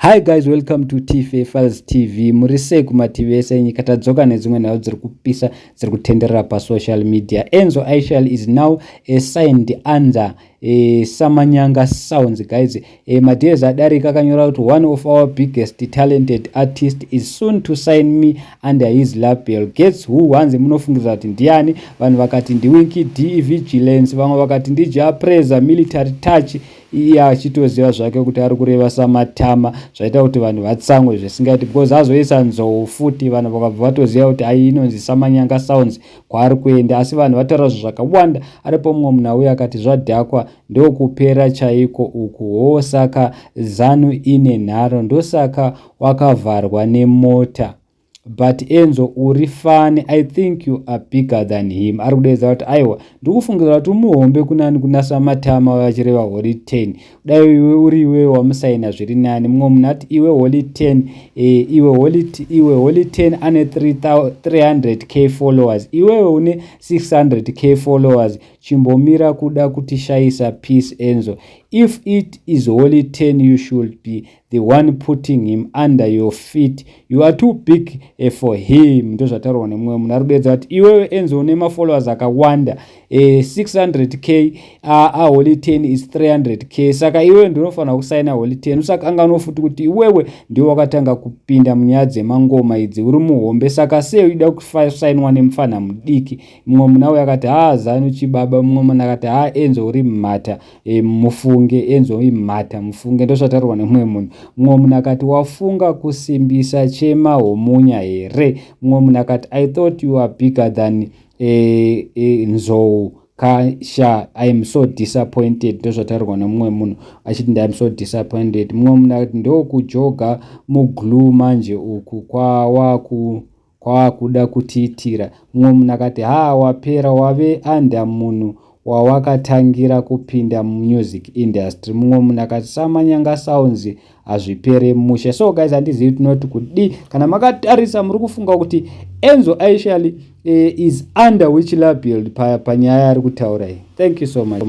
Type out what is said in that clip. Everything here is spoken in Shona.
Hi guys, welcome to TFA Files TV. Muri sei kumativi ese enyika? Tadzoka nedzimwe nhau dziri kupisa, dziri kutenderera pasocial media. Enzo Ishall is now signed under Samanyanga Sounds, guys. Madays adarika akanyora kuti, "One of our biggest talented artist is soon to sign me under his label. Guess who?" Hanzi munofungidzira kuti ndiani? Vanhu vakati ndiWinky D, Vigilance, vamwe vakati ndiJah Prayzah, Military Touch. Iye achitoziva zvake kuti ari kureva Samatama. Zvaita kuti vanhu vatsamwe zvisingaiti, because azoisa nzou futi, vanhu vakabva vatoziva kuti ai, inonzi Samanyanga Sounds kwaari kuenda. Asi vanhu vataura zvo zvakawanda. Aripo mumwe munhu auya akati, "Zvadhakwa, ndokupera chaiko uku ho. Saka ZANU ine nharo, ndosaka wakavharwa nemota. But Enzo, uri funny. I think you are bigger than him." Ari kudeedza kuti aiwa, ndiri kufungira kuti muhombe kunani, kuna Samatama, vachireva Holy 10. Dai iwe uri iwe wamusaina, zviri nani. Mumwe munhu ati, "Iwe Holy 10, iwe Holy 10 ane 300K followers, iwewe une 600K followers. Chimbomira kuda kutishayisa peace, Enzo. If it is Holy 10, you should be the one putting him under your feet. You are too big for him." Ndozvataurwa nemumwe munhu ari kudeedza kuti iwewe Enzo une mafollowers akawanda, 600K, aHoly 10 is 300K, saka iwewe ndinofanira kusaina Holy 10. Usakanganwa futi kuti iwewe ndiwe wakatanga kupinda munyaya dzemangoma idzi, uri muhombe, saka sei uida kusainwa nemufana mudiki? Mumwe munhu auyo akati, "Ha, ZANU chibaba." Mumwe munhu akati, "Ha, Enzo uri mhata, mufunge. Enzo imhata, mufunge." Ndozvataurwa nemumwe munhu. Mumwe munhu akati, "Wafunga kusimbisa chemahomunya here?" Mumwe munhu akati, "I thought you are bigger than Nzou kasha. I am so disappointed." Ndozvataurwa nemumwe munhu achiti, "I am so disappointed." Mumwe munhu akati, "Ndokujoga muglue manje uku kwawakuda kutiitira." Mumwe munhu akati, "Ha, wapera, wave under munhu wawakatangira kupinda mumusic industry." Mumwe munhu akati, "Samanyanga Sounds, hazvipere mushe." So guys, handizivi tinoti kudii. Kana makatarisa, muri kufunga kuti Enzo Ishall is under which label panyaya yaari kutaura iyi? Thank you so much.